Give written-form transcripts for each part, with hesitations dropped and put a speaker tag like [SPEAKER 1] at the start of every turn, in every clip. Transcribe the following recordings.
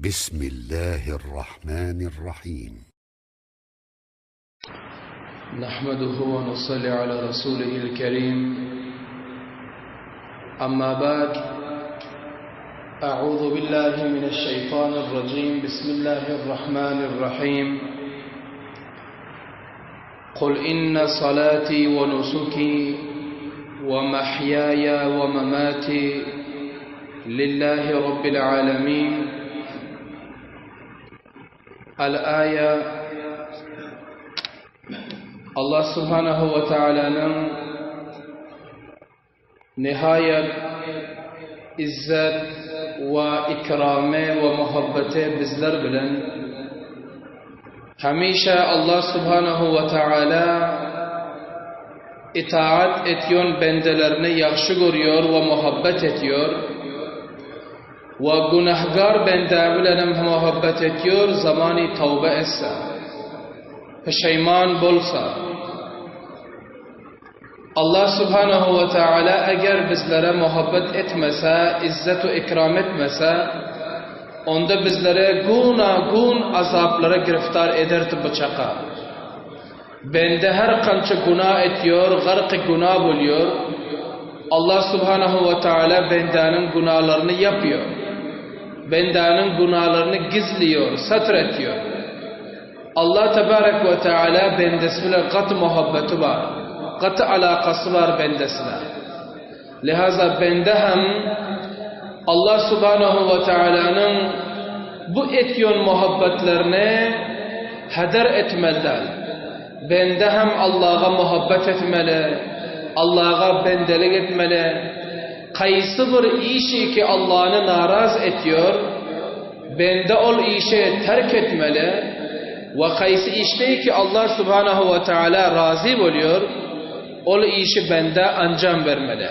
[SPEAKER 1] بسم الله الرحمن الرحيم
[SPEAKER 2] نحمده ونصلي على رسوله الكريم أما بعد أعوذ بالله من الشيطان الرجيم بسم الله الرحمن الرحيم قل إن صلاتي ونسكي ومحياي ومماتي لله رب العالمين الآية Allah subhanahu wa ta'alanyň nihaýat izzet we ikramy we muhabbeti bizler bilen. Hemişe Allah subhanahu wa ta'ala itaat etýon bendelerini ýagşy görýor we muhabbet etýor. We günähgar bende bilenem muhabbet etýor zamany tawba etse, peşeýman bolsa. Allah subhanahu we taala eger bizlere muhabbet etmese, izzet we ikram etmese, onda bizlere guna-gun azaplara giriftar ederdi bu çaka. Bende her kança guna etýor, garky guna bolýor, Allah subhanahu we taala bendäniň gunalaryny ýapýor. Bendäniň gunalaryny gizliýor, satr etýor. Allah tebarek we teala bendesi bilen gaty muhabbeti bar, gaty alakasy bar bendesine. Lihaza bende hem Allah subhanahu we tealanyň bu etýon muhabbetlerini heder etmeli däl. Bende hem Allaha muhabbet etmeli, Allaha bendelik etmeli. Kaýsy bir işi ki Allany naraz etýor, Bende ol işi terk etmeli we haýsy işde ki Allah subhanahu we taala razy bolýar, ol işi bende anjam bermeli.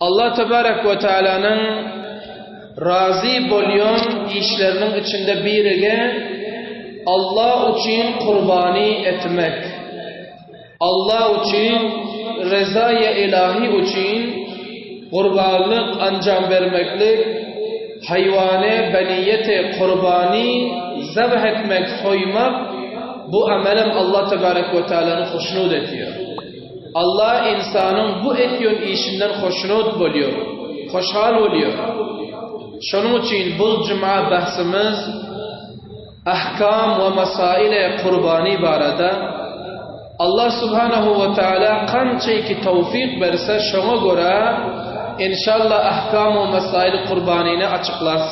[SPEAKER 2] Allah tebarek we taalanyň razy bolýan işleriniň içinde birigi Allah üçin kurbany etmek. Allah üçin, rezaýa ilahi üçin gurbanlyk anjam bermeklik, haýwany beniýeti kurbany zebh etmek, soýmak, bu amelem Allah tebarek we tealany hoşnut etýär. Allah ynsanyň bu etýän işinden hoşnut bolýar, hoşal bolýar. Şonuň üçin bu juma bahsymyz Ahkam we masaile kurbany barada Allah subhanahu we taala kançaýki towfyk berse şoňa görä enşalla ahkam we masail kurbanyny açyklarys.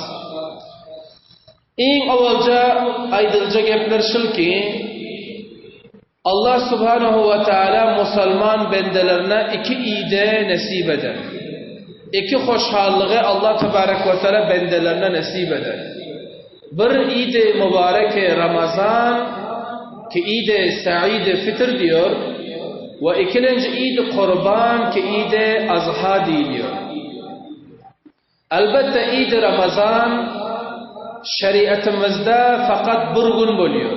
[SPEAKER 2] Iň owalja aýdylja gepler şul ki, Allah subhanahu we taala musalman bendelerine iki ide nesip eder. Iki hoşhallygy Allah tebarek we taala bendelerine nesip eder. Bir idi mübarek Ramazan ki idi Said Fitr diýor we ikilenji idi Kurban ki idi Azha diýilýär. Elbetde Idi Ramazan şeriatymyzda fakat bir gün bolýar.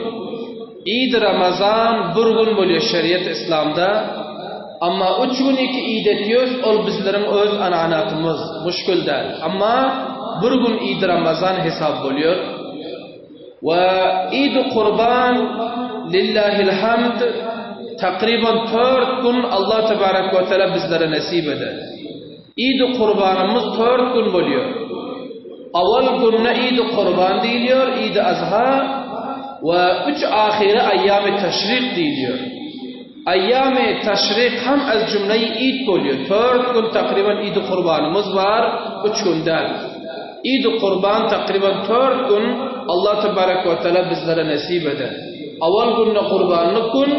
[SPEAKER 2] Idi Ramazan bir gün bolýar şeriat Islamda. Amma üç gün iki idi etýäs ol bizleriň öz ananatymyz, muşkul däl. Amma bir gün Idi Ramazan hesap bolýar. We Idi Kurban lillahil hamd takryban tört gün Allah tebarek we teala bizlere nesip eder. Idi Kurbanymyz tört gün bolýar. Awal gününe Idi Kurban diýilýär, Idi Azha we üç ahyry Aýýamy Teşrik diýilýär. Aýýamy Teşrik hem az jümleýi id bolýar. Tört gün takryban Idi Kurbanymyz bar, üç gün däl. Idi Kurban takryban tört gün Allah tebarek we teala bizlere nesip eder. Awal gününe kurbanlyk gün,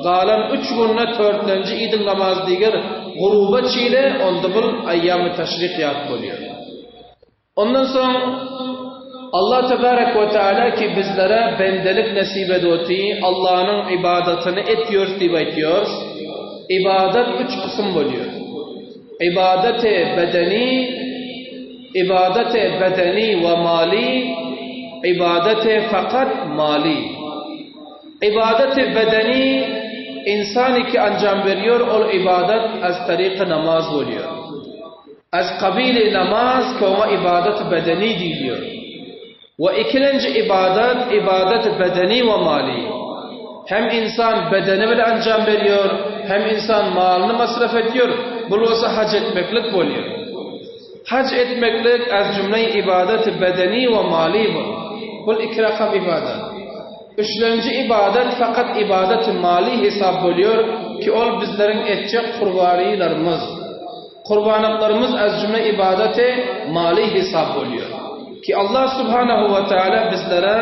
[SPEAKER 2] galan üç gününe törtlenji idiň namazy diger guruba çile onda bul aýýamy teşrik ýat bolýar. Ondan soň Allah tebarek we teala ki bizlere bendelik nesip edoti, Allanyň ybadatyny etýors diýip aýtýors. Ybadat üç kysym bolýar. Ybadaty bedeni, ybadaty bedeni we mali, ybadaty fakat mali. Ybadaty bedeni insan ki anjam berýär ol ybadat az taryky namaz bolýar. Az kabili namaz ki oňa ybadat bedeni diýilýär. We ikilenji ybadat, ybadat bedeni we mali. Hem insan bedeni bile anjam berýär, hem insan malyny masraf edýär, bul bolsa haj etmeklik bolýar. Haj etmeklik az jümle ybadat bedeni we mali bul. Bul iki rakam ybadat. Üçlenji ybadat fakat ybadat mali hesap bolýar ki ol bizleriň etjek kurbanylarymyz. Gurbanlyklarymyz az jümle ybadaty maly hesap bolýar. Ki Allah subhanahu we taala bizlere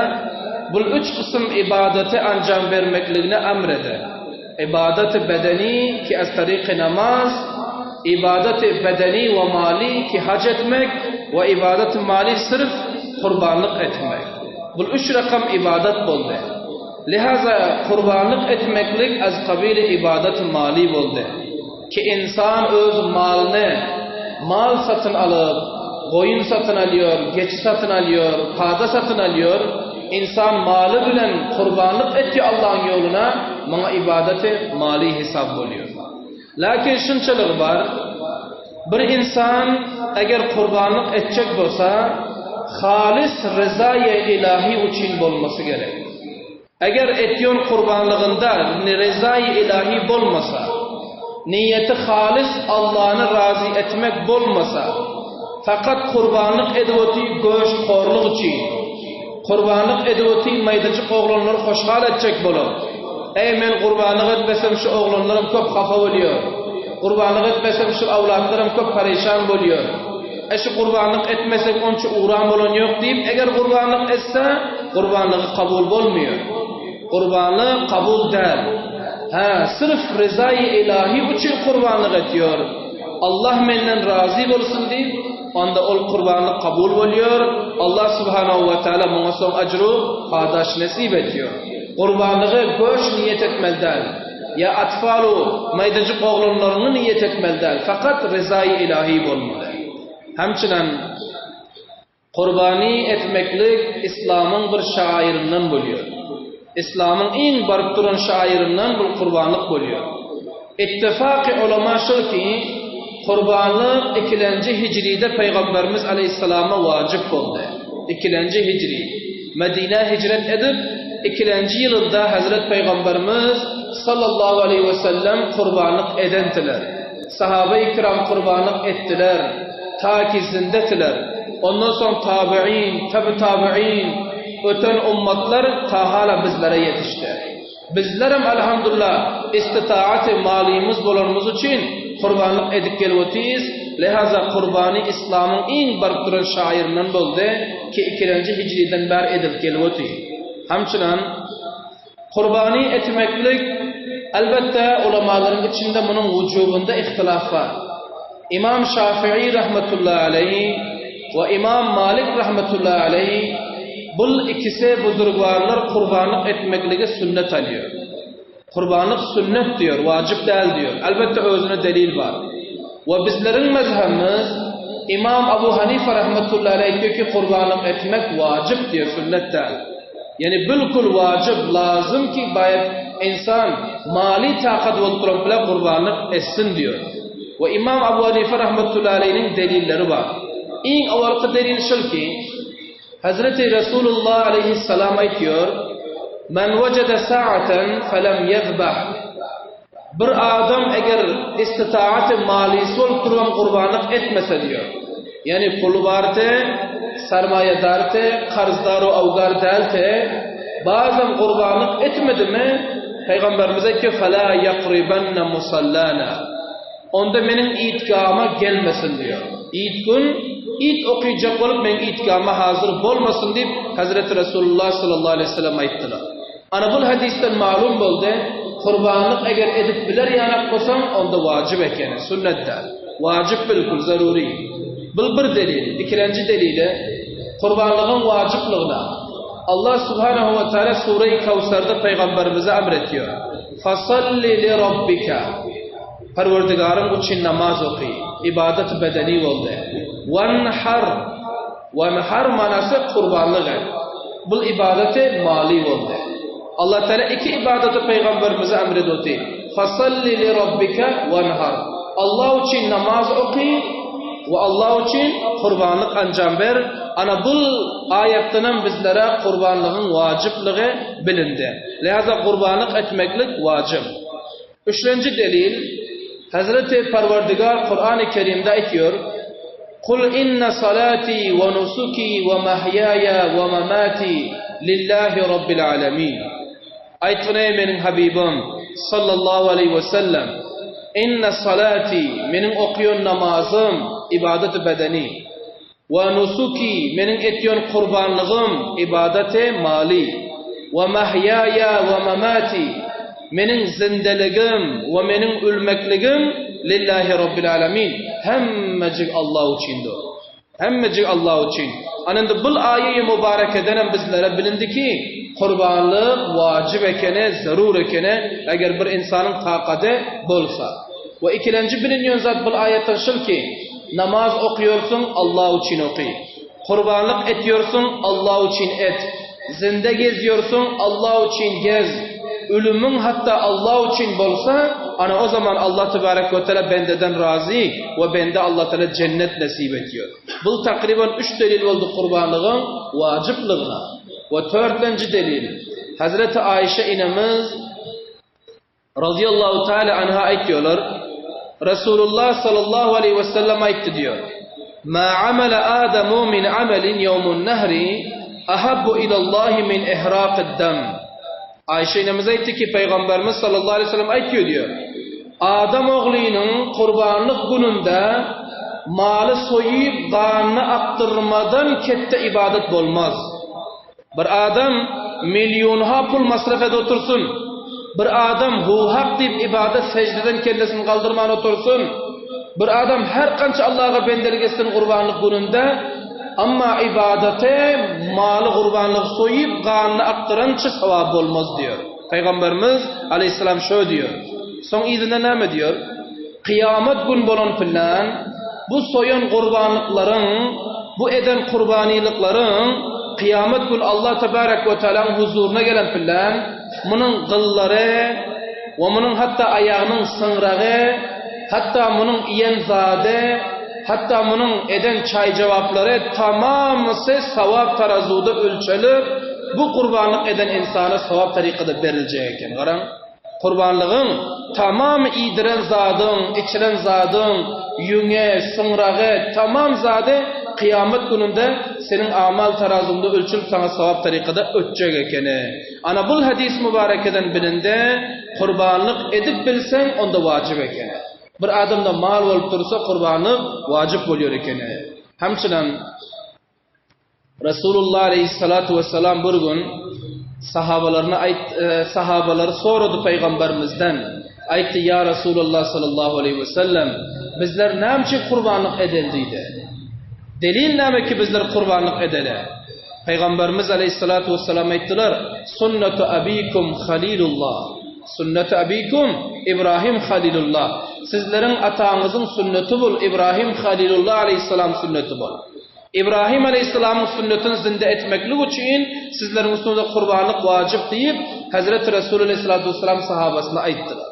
[SPEAKER 2] bul üç kysym ybadaty anjam bermekligini emr eder. Ybadaty bedeni ki az taryky namaz, ybadaty bedeni we maly ki haj etmek we ybadaty maly syrf gurbanlyk etmek. Bul üç rakam ybadat boldy. Lihaza gurbanlyk etmeklik az kabyly ybadaty maly boldy. Ki ynsan öz malyny mal satyn alyp, goýun satyn alýar, geçi satyn alýar, pada satyn alýar, ynsan maly bilen gurbanlyk etýär Allahyň ýoluna, muňa ybadaty maly hesap bolýar. Lakin şunçalygy bar, bir ynsan eger gurbanlyk etjek bolsa, halys ryzaýy ylahy üçin bolmasy gerek. Eger etýon gurbanlygynda rezaýy ylahy bolmasa, niýeti halys Allany razy etmek bolmasa, fakat gurbanlyk edip oty göşt horluk üçin, gurbanlyk edip oty maýdajyk oglanlary hoşhal etjek bolup, Eý men gurbanlyk etmesem şu oglanlarym köp hapa bolýar, gurbanlyk etmesem şu awlatlarym köp pareşan bolýar, E şu gurbanlyk etmesek onça ugram bolan ýok diýip eger gurbanlyk etse gurbanlygy kabul bolmaýar. Gurbanlyk kabul däl. Hä, syrf ryzaýy ylahy üçin gurbanlyk etýär. Allah menden razy bolsun diýip, onda ol gurbanlyk kabul bolýar. Allah subhanahu we taala muňa soň ajru padaş nesip etýär. Gurbanlygy göç niýet etmeli däl. Ýa atfalu, maýdajyk oglanlaryňy niýet etmeli däl, fakat ryzaýy ylahy bolmaly. Hemçinen gurbany etmeklik islamyň bir şairyndan bolýar. Islamyň iň baryp duran şairyndan bul gurbanlyk bolýar. Ittifaky ulama şul ki, gurbanlyk ikilenji hijride Pygamberimiz aleýhissalama wajyp boldy. Ikilenji hijri. Medinä hijret edip, ikilenji ýylynda Hezret Pygamberimiz sallallahu aleýhi we sellem gurbanlyk edendiler. Sahabeýi kiram gurbanlyk etdiler, ta ki zindetiler. Ondan soň tabiin, taby-tabiin, öten ummatlar ta hala bizlere ýetişdi. Bizlerem Alhamdulillah istitaaty malymyz bolanymyz üçin gurbanlyk edip gelip otyrys, lehaza gurbany islamyň iň baryp duran şairyndan boldy ki ikilenji hijriden bäri edilip gelip otyr. Hamçynan gurbany etmeklik elbetde ulamalaryň içinde munuň wujubynda ihtilaf bar. Imam Şafii rahmetullahi aleýhi we Imam Malik rahmetullahi aleýhi bul ikisi buzurgwarlar gurbanlyk etmekligi sünnet alýar. Gurbanlyk sünnet diýär, wajyp däl diýär. Elbetde özüne delil bar. We bizleriň mezhebimiz Imam Abu Hanife rahmetullahi aleýhi diýär ki gurbanlyk etmek wajyp diýär, sünnet däl. Ýani bilkul wajyp, lazym ki baýat ynsan maly takat bolup duran bile gurbanlyk etsin diýär. We Imam Abu Hanife rahmetullahi aleýhiniň delilleri bar. Iň owalky delil şul ki, Hazreti Resulullah aleýhissalam aýtýar, Men wejede sa'aten felem ýezbah. Bir adam eger istitaaty malysy bolup durubam gurbanlyk etmese diýýär. Ýagny puly bardy, sarmaýadardy, karzdaru awgar däldi, bazam gurbanlyk etmedimi, Pygamberimiz aýtýar, Fela ýakribanna musallana. Onda meniň iýtgama gelmesin diýýär. Iýt gün, iýt okyjak bolup meniň iýtgama hazyr bolmasyn diýip, Hezreti Resulullah sallallahu aleýhi we sellem aýtdylar. Ana bul hadysdan malum boldy, gurbanlyk eger edip biler ýanak bolsaň, onda wajyp ekeni, sünnet däl. Wajyp bilkul, zarury. Bul bir delil. Ikilenji delili, gurbanlygyň wajyplygyna Allah subhanahu we taala sure-i Kawsarda pygamberimize emr etýär. Fasalli li rabbika. Perwerdigaryň üçin namaz oky. Ybadat bedeni boldy. Wanhar. Wanhar manasy gurbanlyk et. Bul ybadaty maly boldy. Allah Teala iki ybadaty pygamberimize emr edoti. Fasalli li rabbika wanhar. Allah üçin namaz oky we Allah üçin gurbanlyk anjam ber. Ana bul aýatdanam bizlere gurbanlygyň wajyplygy bilindi. Lihaza gurbanlyk etmeklik wajyp. Üçlenji delil, Hazreti Parwardigar Kurany Kerimde aýtýar, Kul inne salati we nusuki we mahýaýa we mamati lillahi rabbil alamin. Aýtgyn eý meniň Habibim, sallallahu aleýhi we sellem, Inne salati, meniň okaýan namazym, ibadaty bedeni, we nusuki, meniň etýän kurbanlygym, ibadaty maly, we mahýaýa we mamati, meniň zindeligim we meniň ölmekligim lillahi rabbil alamin, hemmejik Allah üçindir. Hemmejik Allah üçin. Ana indi bul aýeýi mübarekedenem bizlere bilindi ki, gurbanlyk wajyp ekeni, zerur ekeni, eger bir ynsanyň takady bolsa. We ikilenji bilinýän zat bul aýatdan şul ki, namaz okýorsuň Allah üçin oky. Gurbanlyk etýorsuň Allah üçin et. Zinde gezýorsuň Allah üçin gez. Ölümiň hatda Allah üçin bolsa, ana o zaman Allah tebarek we teala bendeden razy we bende Allah teala jennet nesip etýär. Bul takryban üç delil boldy gurbanlygyň wajyplygyna. We törtlenji delil, Hazreti Aişe inemiz Razyýallahu taala anha aýtýarlar, Resulullah sallallahu aleýhi we sellem aýtdy diýýär, Ma amala Adamu min amalin ýawmun nahri ahabbu ilallahi min ihraqid dam. Aýşe enemiz aýtdy ki, Pygamberimiz sallallahu aleýhi we sellem aýtýar diýýär, Adam oglynyň gurbanlyk gününde maly soýup ganyny akdyrmadan ketde ybadat bolmaz. Bir adam millionha pul masraf edip otursyn, bir adam hu-hak diýip ybadat seždeden kellesini galdyrman otursyn, bir adam her gança Allaha bendelik etsin gurbanlyk gününde, amma ybadaty maly gurbanlygy soýup ganyny akdyrança sogap bolmaz diýer. Pygamberimiz aleýhissalam şo diýer. Soň yzynda näme diýer? Kyýamat gün bolan pylan bu soýan gurbanlyklaryň, bu eden kurbanylyklaryň kyýamat gün Allah tebarek we tealaň huzuryna gelen pylan munuň gyllary we munuň hatda aýagynyň syňragy, hatda munuň iýen zady, hatda munuň eden çaý-jowaplary tamamysy sawap tarazuwda ölçelip, bu gurbanlyk eden ynsana sawap tarykada beriljek eken. Garaň. Gurbanlygyň tamam iýdiren zadyň, içiren zadyň, ýüňi, syňragy, tamam zady kyýamat gününde seniň amal tarazyňda ölçülip saňa sogap tarykada ötjek ekeni. Ana bul hadys mübarekeden bilindi, gurbanlyk edip bilseň onda wajyp ekeni. Bir adamda mal bolup dursa gurbanlyk wajyp bolýar ekeni. Hemçinem Resulullah aleyhissalatu vesselam bir gün sahabalaryna aýt sahabalary sorady pygamberimizden. Aýtdy ýa Resulullah sallallahu aleyhi ve sellem bizler näme üçin kurbanlyk edeli diýdi. Delil näme ki bizler kurbanlyk edeli? Pygamberimiz aleyhissalatu vesselam aýtdylar sunnatu abikum halilullah. Sunnatu abikum Ibrahim halilullah. Sizleriň ataňyzyň sünneti bul Ibrahim halilullah aleyhissalam sünneti bul. Ibrahim aleýhissalamyň sünnetini zinde etmeklik üçin sizleriň üstüňize gurbanlyk wajyp diýip, Hezreti Resul aleýhissalatu wessalam sahabasyna aýtdylar.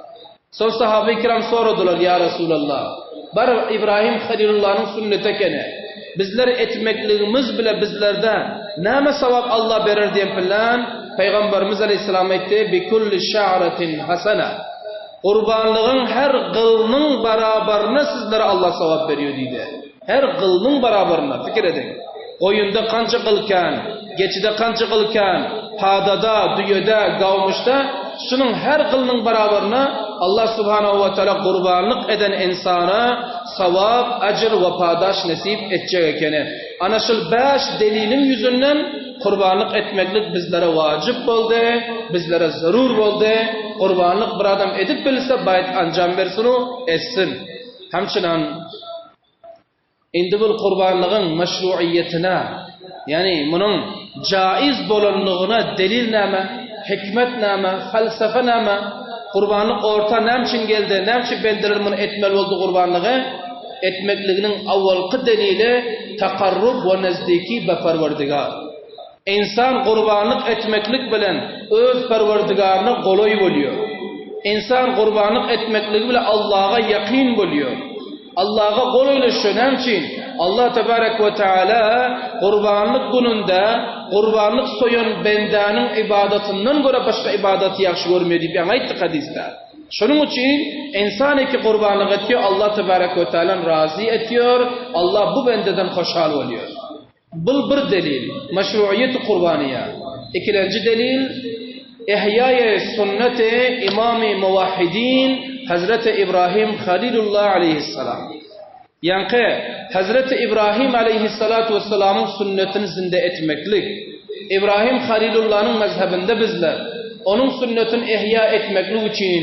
[SPEAKER 2] Soň sahaby kiram soradylar, Ýa Resulallah, bar Ibrahim Halilullanyň sünneti ekeni, bizler etmekligimiz bile bizlerde näme sogap Allah berer diýen bilen, Pygamberimiz aleýhissalam aýtdy, Bikulli şa'ratin hasana. Gurbanlygyň her gylynyň barabaryna sizlere Allah sogap berýär diýdi. Her gylynyň barabaryna, pikir ediň. Goýunda kança gyl kän, geçide kança gyl kän, padada, düýede, gawmyşda, şunuň her gylynyň barabaryna Allah subhanahu we taala gurbanlyk eden ynsana sawap, ajr we padaş nesip etjek ekeni. Ana şul bäş deliliň ýüzünden gurbanlyk etmeklik bizlere wajyp boldy, bizlere zerur boldy. Gurbanlyk bir adam edip bilse, baýt anjam bersin-u, etsin. Hemçinan indi bul gurbanlygyň meşruiýetine, ýagny munuň jaiz bolanlygyna delil näme, hikmet näme, felsefe näme, gurbanlyk orta näme üçin geldi, näme üçin bendeler muny etmeli boldy gurbanlygy etmekliginiň awalky delili takarrub we nezdiki be Perwerdigar. Ynsan gurbanlyk etmeklik bilen öz Perwerdigaryna golaý bolýar. Ynsan gurbanlyk etmekligi bilen Allaha ýakyn bolýar. Allaha golaýlaşýar. Näme üçin? Allah tebarek we teala gurbanlyk gününde gurbanlyk soýan bendäniň ybadatyndan görä başga ybadaty ýagşy görmeýär diýip ýaňy aýtdyk hadysda. Şonuň üçin ynsan ki gurbanlyk etýär Allah tebarek we tealany razy etýär, Allah bu bendeden hoşal bolýar. Bul bir delil, meşruiýeti kurbaniýa. Ikilenji delil, ihýaýy sünneti Imamy Muwahhidin Hezreti Ibrahim Halilullah aleýhissalam. Ýaňky Hezreti Ibrahim aleýhissalatu wessalamyň sünnetini zinde etmeklik. Ibrahim Halilullanyň mezhebinde bizler, onuň sünnetini ihýa etmeklik üçin,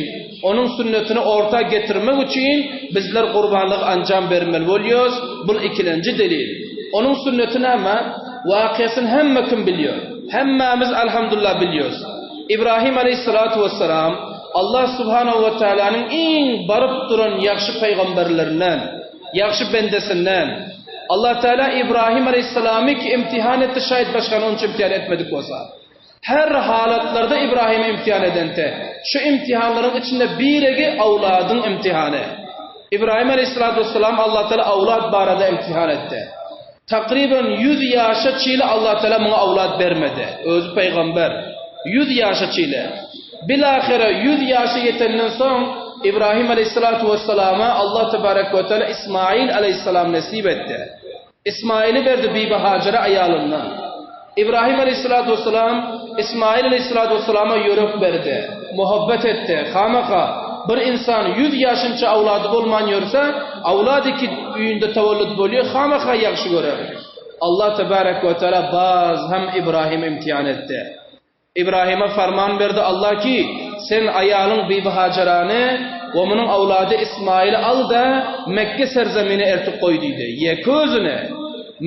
[SPEAKER 2] onuň sünnetini orta getirmek üçin bizler gurbanlygy anjam bermeli bolýarys, bul ikilenji delil. Onuň sünneti näme? Wakyasyny hemme kim bilýär. Hemmämiz alhamdulillah bilýäris. Ibrahim aleýhissalatu wessalam Allah subhanahu we taalanyň iň baryp duran ýagşy pygamberlerinden, ýagşy bendesinden. Allah Teala Ibrahim aleýhissalamy ki imtihan etdi şaýat başgany onça imtihan etmedik bolsa. Her halatlarda Ibrahimi imtihan edente. Şu imtihanlaryň içinde biregi awladyň imtihany. Ibrahim aleýhissalatu wessalam Allah Teala awlad barada imtihan etdi. Takryban 100 ýaşa çili Allah Teala muňa awlad bermedi. Özi pygamber. 100 ýaşa çili. Bilahire 100 ýaşa ýetenden soň Ibrahim aleýhissalatu wessalama Allah tebarek we teala Ismail aleýhissalam nesip etdi. Ismaili berdi Bibi Hajere aýalyndan. Ibrahim aleýhissalatu wessalam Ismail aleýhissalatu wessalama ýürek berdi, muhabbet etdi. Hamaka bir insan 100 ýaşynça awlady bolman ýörse, awlady ki öýünde tewellüt bolýar, hamaka ýagşy görer. Allah tebarek we teala baz hem Ibrahimi imtihan etdi. Ibrahime farman berdi Allah ki, sen aýalyň Bibi Hajarany we munuň awlady Ismaili al-da, Mekke serzemine ertip goý diýdi. Ýeke özüne.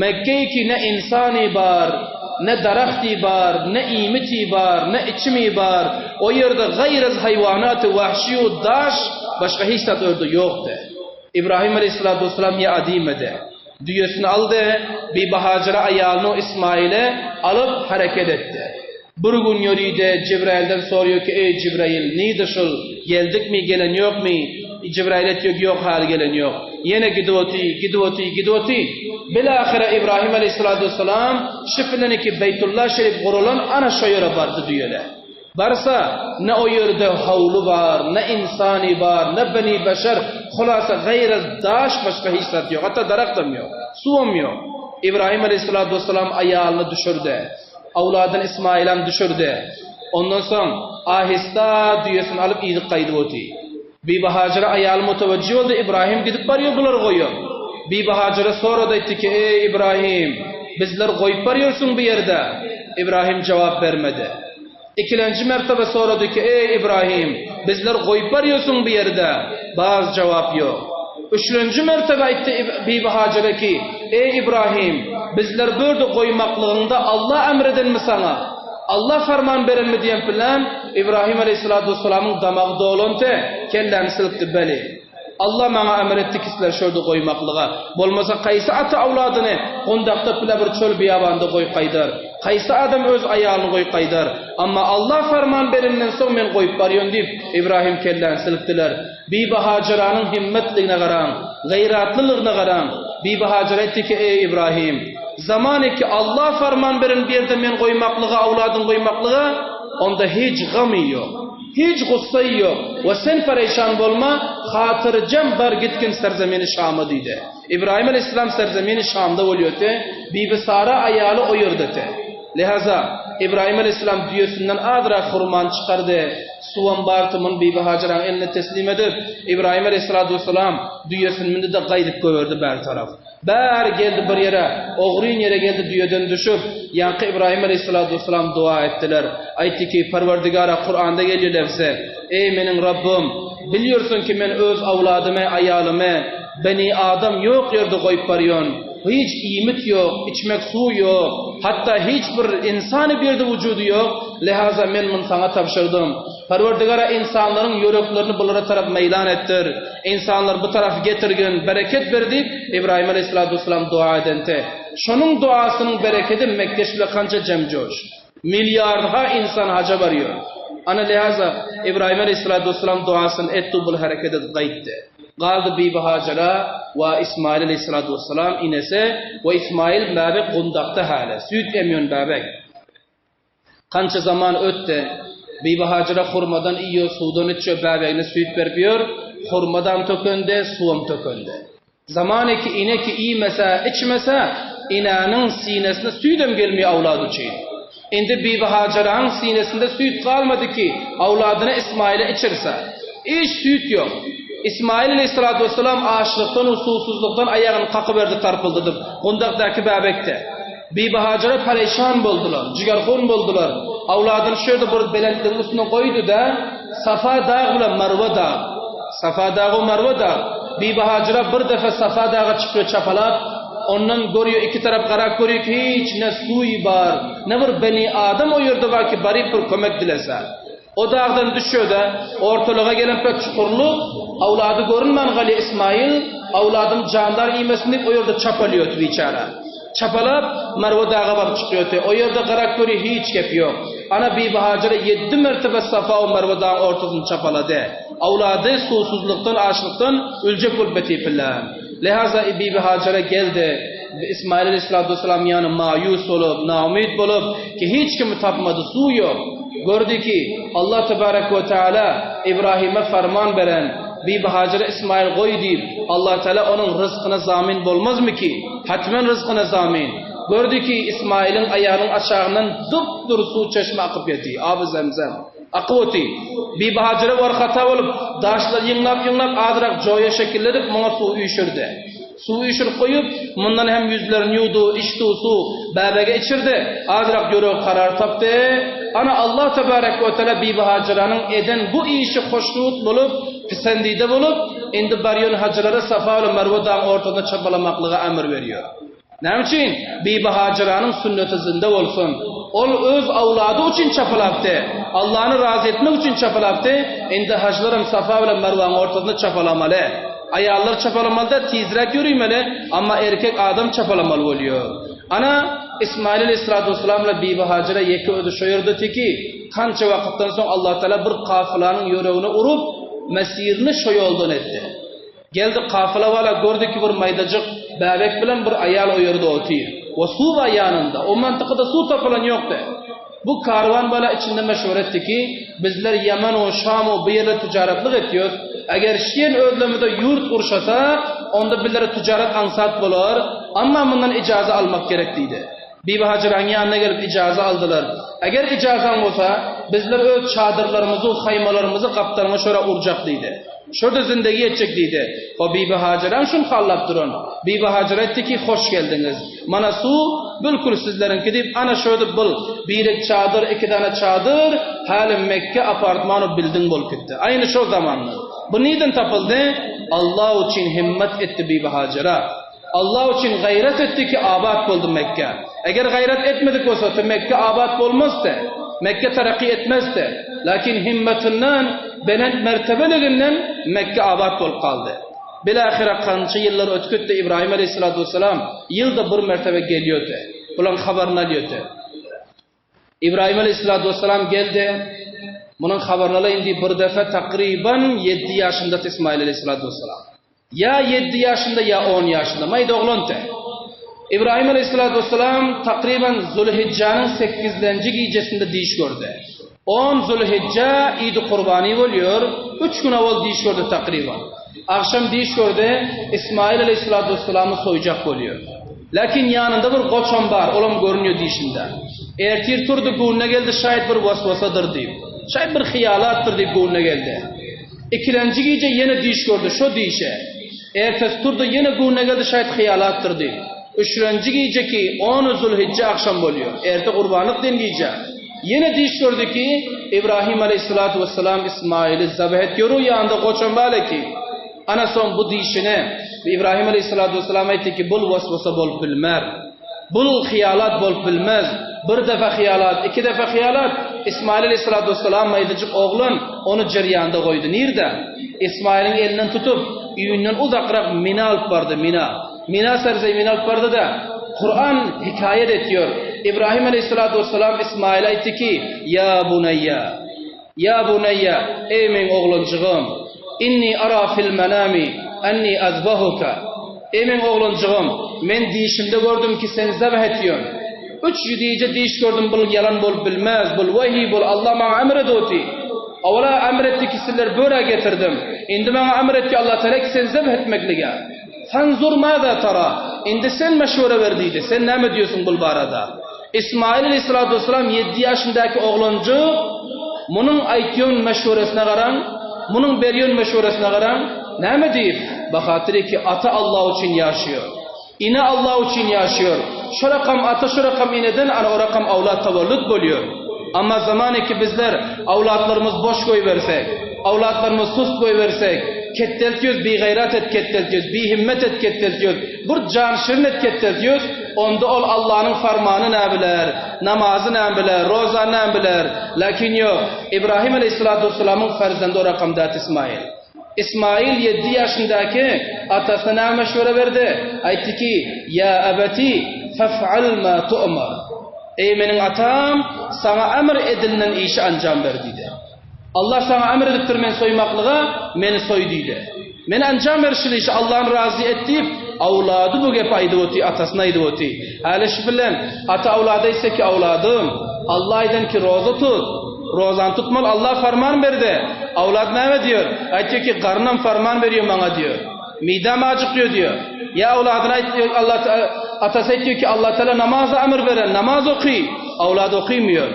[SPEAKER 2] Mekge ki ne ynsany bar, ne darahty bar, ne iýmiti bar, ne içimi bar, o ýerde gaýrez haýwanaty wahşi u daş, başga hiç zat o ýerde ýokdy. Ibrahim aleýhissalatu wessalam ýa diýmedi. Düýesini aldy, Bibi Hajara aýalyny Ismaili alyp hereket etdi. Bir gün ýöride Jibrailden soraýar ki, Eý Jibrail, nide şul, geldikmi, gelen ýokmy? Jibrail aýtýar ki, ýok häli gelen ýok. Ýene gidip oty, gidip oty, gidip oty. Bilahyra Ibrahim aleýhissalatu wessalam şifileniki Beýtullah şerif gurulan ana şo ýere bardy düýele. Barsa, ne o ýerde howly bar, ne ynsany bar, ne beni beşer, hulasa gaýry daş başga hiç zat ýok, hatda daragtam ýok, suwam ýok. Ybraýym aleýhissalatu wessalam aýalyny düşürdi, awladyny Ismaýylam düşürdi. Ondan soň ahista düýesini alyp yzyk gaýdyp oty. Bibi Hajara aýaly mutewejji boldy, Ybraýym gidip barýar bulary goýup. Bibi Hajara sorady aýtdy ki, Eý Ybraýym, bizleri goýup barýarsyň bu ýerde? Ybraýym jogap bermedi. Ikilenji mertebe sorady ki, Eý Ybraýym, bizleri goýup barýarsyň bu ýerde? Baz jogap ýok. Üçlenji mertebe aýtdy Bibi Hajara ki, Eý Ybraýym, bizleri bu ýerde goýmaklygyňda Allah emr edenmi saňa? Allah farman berenmi diýen bilen Ibrahim aleýhissalatu wessalamyň damagy dolante, kelläni silkdi, Beli. Allah maňa emr etdi ki sizleri şu ýerde goýmaklyga. Bolmasa kaýsy ata awladyny gundakda pile bir çöl biýabanda goýup gaýdar? Kaýsy adam öz aýalyny goýup gaýdar? Amma Allah farman berenden soň men goýup barýan diýip, Ibrahim kelläni silkdiler. Bibi Hajaranyň himmetligine garaň, gaýratlylygyna garaň. Bibi Hajara aýtdy ki, Eý Ibrahim! Zamany ki Allah farman beren bir ýerde men goýmaklyga, awladyň goýmaklyga, onda hiç gamy ýok, hiç gussaýy ýok we sen pereýşan bolma, hatyrjem bar gitgin serzemini Şama diýdi. Ibrahim aleýhissalam serzemini Şamda bolýardy, Bibi Sara aýaly o ýerdedi. Lihaza, Ibrahim aleýhissalam düýesinden azrak hurmany çykardy, Suwam bardy, muny Bibi Hajaraň eline teslim edip, Ibrahim aleýhissalatu wessalam düýesini mündi-de gaýdyp goýberdi bäri tarap. Bäri geldi bir ýere, ogryn ýere geldi düýeden düşüp, ýaňky Ibrahim aleýhissalatu wessalam doga etdiler. Aýtdy ki, Perwerdigara Kuranda gelýär lebze, Eý meniň Rabbym, bilýärsiň ki men öz awladymy, aýalymy, beni adam ýok ýerde goýup barýan. Hiç iýmit ýok, içmek suw ýok, hatda hiç bir ynsany bir ýerde wujudy ýok, lihaza men muny saňa tabşyrdym. Perwerdigara ynsanlaryň ýüreklerini bulara tarap meýlan etdir. Ynsanlary bu taraf getirgin, bereket ber diýip, Ybraýym aleýhissalatu wessalam doga edente. Şonuň dogasynyň berekedi Mekgeş bile kança jem-joş. Milliardha ynsan haja barýar. Ana lihaza Ybraýym aleýhissalatu wessalam dogasyny etdi, bul hereket edip gaýtdy. Galdy Bibi Hajara we Ismail aleýhissalatu wessalam inesi we Ismail bäbek gundakda häli, süýt emýän bäbek. Kança zaman ötdi. Bibi Hajara hurmadan iýýär, suwdan içýär, bäbegine süýt berip ýör. Hurmadam tökendi, suwam tökendi. Zamaneki ineki iýmese, içmese, enäniň sinesine süýdem gelmeýär awlady üçin. Indi Bibi Hajaranyň sinesinde süýt galmady ki, awladyna Ismaýyla içirse. Hiç süýt ýok. Ismaýyl aleýhissalatu wessalam açlykdan we suwsuzlykdan aýagyny kakyberdi tarpyldadyp, gundakdaky bäbekdi. Bibi Hajara pereýşan boldular, jigerhun boldular. Awladyny şu ýerde bir belentligiň üstünde goýdy-da, Safa dag bilen Marwa dag, Safa dag we Marwa dag, Bibi Hajara bir depe Safa daga çykýar çapalap, ondan görýär iki tarap garap görýär ki, hiç ne suwy bar, ne bir beni adam o ýerde bar ki baryp bir kömek dilese. O dagdan düşýär-de, ortalyga gelen pek çukurlyk, awlady görünmän galýar Ismaýyl, awladym jandar iýmesin diýip o ýerde çapalýar biçäre. Çapalap, Marwa daga baryp çykýardy. O ýerde garap görýär hiç gep ýok. Ana Bibi Hajara ýeddi mertebe Safa we Marwa dagyň ortasyny çapalady. Awlady suwsuzlykdan, açlykdan öljek bolup betipiller. Lehaza Bibi Hajara geldi. Ismaýyl aleýhissalatu wessalam ýany maýus bolup, naumyt bolup, ki hiç kimi tapmady, suw ýok. Gördi ki, Allah tebarek we teala Ibrahime farman beren, Bibi Hajara Ismaýyl goý diýip, Allah teala onuň ryzkyna zamin bolmazmy ki? Hatmen ryzkyna zamin. Gördi ki, Ismaýylyň aýagynyň aşagyndan dup-dury suw çeşme akyp ýaty, aby zemzem. Akyp oty. Bibi Hajara war hata bolup, daşlary ýygnap-ýygnap azrak joýa şekilli edip muňa suw üýşürdi. Suw üýşürip goýup, mundan hem ýüzlerini ýuwdy, içdi suw, bäbege içirdi, azrak ýüregi karar tapdy. Ana, Allah tebarek we teala Bibi Hajaranyň eden bu işi hoşnut bolup, pisendide bolup, indi barýan hajylara Safa bilen Merwe dagyň ortasynda çapalamaklyga emr berýär. Näme üçin? Bibi Hajaranyň sünneti zynda bolsun. Ol öz awlady üçin çapalapdy. Allany razy etmek üçin çapalapdy. Indi hajylaram Safa bilen Merwanyň ortasynda çapalamaly. Aýallar çapalamaly däl, tizräk ýöriýmeli, amma erkek adam çapalamaly bolýar. Ana, Ismaýyl aleýhissalatu wessalam bilen Bibi Hajara ýeke özi şo ýerde teki, kança wagtdan soň Allatagala bir kafylanyň ýüregine urup, mesirini şo ýoldan etdi. Geldi kafyla bala gördi ki bir maýdajyk bäbek bilen bir aýal o ýerde otyr. We suw bar ýanynda. O mantykada suw tapylan ýokdy. Bu karwan bala içinde meşwere etdi ki, bizler Ýemen we Şam we bu ýerler tijaretlik etýos. Eger şi ýer özlemizde ýurt gurşasak, onda bizlere tijaret aňsat bolar. Amma mundan ijaza almak gerek diýdi. Bibi Hajyraň ýanyna gelip ijaza aldylar. Eger ijazaň bolsa, bizler öz çadyrlarymyzy, haýmalarymyzy gapdalyňa şora urjak diýdi. Şurada zindegi etjek diýdi. Ho Bibi Hajyram şuny hallap duran. Bibi Hajyra aýtdy ki, hoş geldiňiz. Mana suw, bülkül sizleriňki diýip, ana şödüp bul, birek çadyr, iki dana çadyr, häli Mekge apartman u bilding bolup gitdi. Aýny şo zamanda. Bu nirden tapyldy? Allah üçin himmet etdi Bibi Hajyra. Allah üçin gaýrat etdi ki abat boldy Mekge. Eger gaýrat etmedik bolsa te Mekge abat bolmazdy. Mekge terakki etmezdi. Lakin himmetinden, belent mertebeliginden Mekge abat bolup galdy. Bilahyra kança ýyllar ötüp gitdi Ibrahim aleyhissalatu vesselam ýylda bir mertebe gelýärdi. Bulaň habaryny alýardy. Ibrahim aleyhissalatu vesselam geldi. Munuň habaryny alaýyn diýip bir defa takryban 7 ýaşynda Ismail aleyhissalatu vesselam. Ýa ýeddi ýaşynda, ýa on ýaşynda. Maýda oglandy. Ybraýym alaýhyssalatu wessalam takryban Zulhijjanyň sekizlenji gijesinde düýş gördi. On Zulhijja Idi Kurbany bolýar, üç gün owal düýş gördi takryban. Agşam düýş gördi, Ismaýyl alaýhyssalatu wessalamy soýjak bolýar. Läkin ýanynda bir goçam bar, olam görünýär düýşünde. Ertir turdy, göwnüne geldi, şaýat bir waswasadyr diýip. Şaýat bir hyýalatdyr diýip göwnüne geldi. Ikilenji gije ýene düýş gördi, şo düýşe. Ertesi turdy, ýene göwnüne geldi, şaýat hyýalatdyr diýip. Üçrenji gijeki ony Zulhijje agşam bolýar. Erte gurbanlyk diýen gije. Ýene düýş gördi ki, Ibrahim aleýhissalatu wessalam Ismaýyly zabh etýoru ýanynda goçam bar eki. Ana soň bu düýşüne Ibrahim aleýhissalatu wessalam aýtdy ki, bul waswasa bolup bilmer. Bul hyýalat bolup bilmez. Bir depe hyýalat, iki depe hyýalat. Ismaýyl aleýhissalatu wessalam maýdajyk oglan, ony jerýanda goýdy. Nirde? Ismaýylyň elinden tutup, öýünden uzakrak Mina alyp bardy, Mina. Mina serzemine alyp bardy-da, Kuran hekaýat etýär. Ibrahim aleýhissalatu wessalam Ismaýyla aýtdy ki, Ýa buneýýa, ýa buneýýa, eý meň oglanjygym, inni ara fil menami. Enni azbahuka. Eý meň oglanjygym, men diýşimde gördüm ki sen zebh etýön. Üç ýüdije diýiş gördüm bul ýalan bolup bilmez, bul wehiý bul Allah maňa emr edoti. Owala emr etdi ki sizler börä getirdim. Indi maňa emr etdi Allah Teala ki sen zebh etmeklige. Fanzur maza tara. Indi sen meşwere ber diýdi. Sen näme diýýärsiň bul barada? Ismail aleyhissalatu vesselam ýedi ýaşyndaky oglanjyk munuň aýtýan meşweresine garaň, munuň berýän meşweresine garaň, näme diýip? Bahatyr ki ata Allah üçin ýaşaýar. Ene Allah üçin ýaşaýar. Şo rakam ata şo rakam eneden ana o rakam awlat tawallud bolýar. Amma zamany ki bizler awlatlarymyz boş goýbersek, awlatlarymyz sust goýbersek, ketdeltýöz bigaýrat et ketdeltýöz, bihimmet et ketdeltýöz, bir jan şirin et ketdeltýöz, onda ol Allanyň farmany nä biler, namazy nä biler, rozany nä biler. Lakin ýok, Ibrahim aleýhissalatu wessalamyň farzendi o rakam dat Ismail. Ismail ýedi ýaşyndaky atasyna näme meşwere berdi? Aýtdy ki, Ýa ebeti, fef'al ma tu'mar. Eý meniň atam, saňa emr edilinen işi anjam ber diýdi. Allah saňa emr edipdir meni soýmaklyga, meni soý diýdi. Meni anjam ber şul işi, Allahny razy et diýip, awlady bu gepi aýdyp oty, atasyna aýdyp oty. Häli şu bilen ata awlada aýtsa ki, awladym, Allah aýdan ki roza tut, Rozany tutmaly Allah farman berdi. Awlad näme diýer? Aýtýar ki, garnam farman berýär maňa diýer. Midäm ajykýar diýer. Ýa awladyna aýtýar, Allah atasy aýtýar ki, Allah Teala namaza emr beren, namaz oky. Awlad okymýar.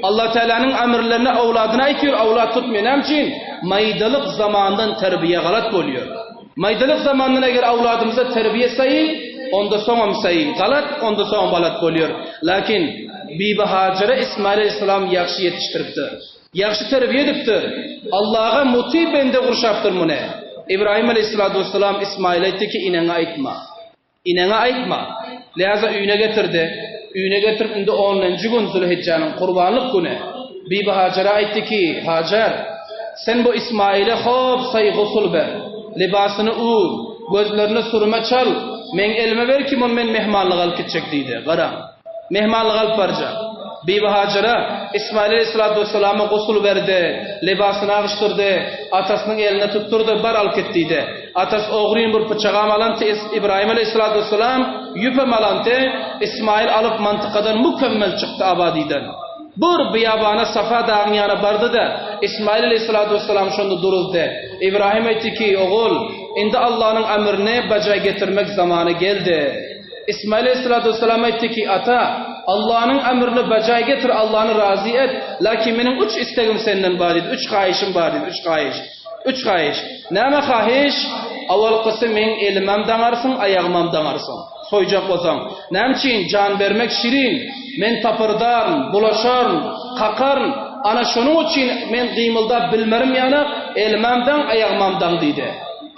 [SPEAKER 2] Allah Tealanyň emrlerini awladyna aýtýar, awlad tutmaýar. Näme üçin? Maýdalyk zamandan terbiýe galat bolýar. Maýdalyk zamandan eger awladymyza terbiýe saýy, onda soňam saýy, galat, onda soňam galat bolýar. Lakin Bibi Hajere Ismail aleyhissalam ýagşy ýetişdiripdir. Ýagşy terbiýe edipdir. Allaha muty bende gurşapdyr muny. Ibrahim aleyhissalatu vesselam Ismaile aýtdy ki, ineňe aýtma. Eneňe aýtma. Läza öýüne getirdi. Öýüne getirip indi onunjy gün Zülhijjäniň gurbanlyk güni. Bibi Hajara aýtdy ki, Hajar, sen bu Ismaile hop saý gusul ber. Libasyny ur, gözlerine sürme çal, meň elime ber ki muny men mehmanlyga alyp gitjek diýdi. Garaň. Mehmanlyga alyp barjak. Bibi Hajara Ismail aleyhissalatu vesselama gusul berdi, libasyny agyşdyrdy, atasynyň eline tutdurdy, bar alyp git diýdi. Atasy ogryn bir pyçagam alanty, Ibrahim aleyhissalatu vesselam ýüpem alanty, Ismail alyp mantykadan mükemmel çykdy Abadydan. Bir byýabana Safa dagyň ýanyna bardy-da, Ismail aleyhissalatu vesselam şonda duruzdy. Ibrahim aýtdy ki, Ogul, indi Allanyň emrini bajaý getirmek zamany geldi. Ismail aleyhissalatu vesselam aýtdy ki, Ata, Allanyň emrini bajaý getir, Allany razy et, lakin meniň üç istegim senden bar diýdi, üç haýyşym bar diýdi, üç haýyş. Üç haýyş. Näme haýyş? Awalkysy meň elimem daňarsyň, aýagymam daňarsyň. Soýjak bolsaň. Näme üçin? Jan bermek şirin. Men tapyrdaryn, bulaşaryn, kakaryn. Ana şonuň üçin men gymyldap bilmerim ýanak, elimem daň, aýagymam daň diýdi.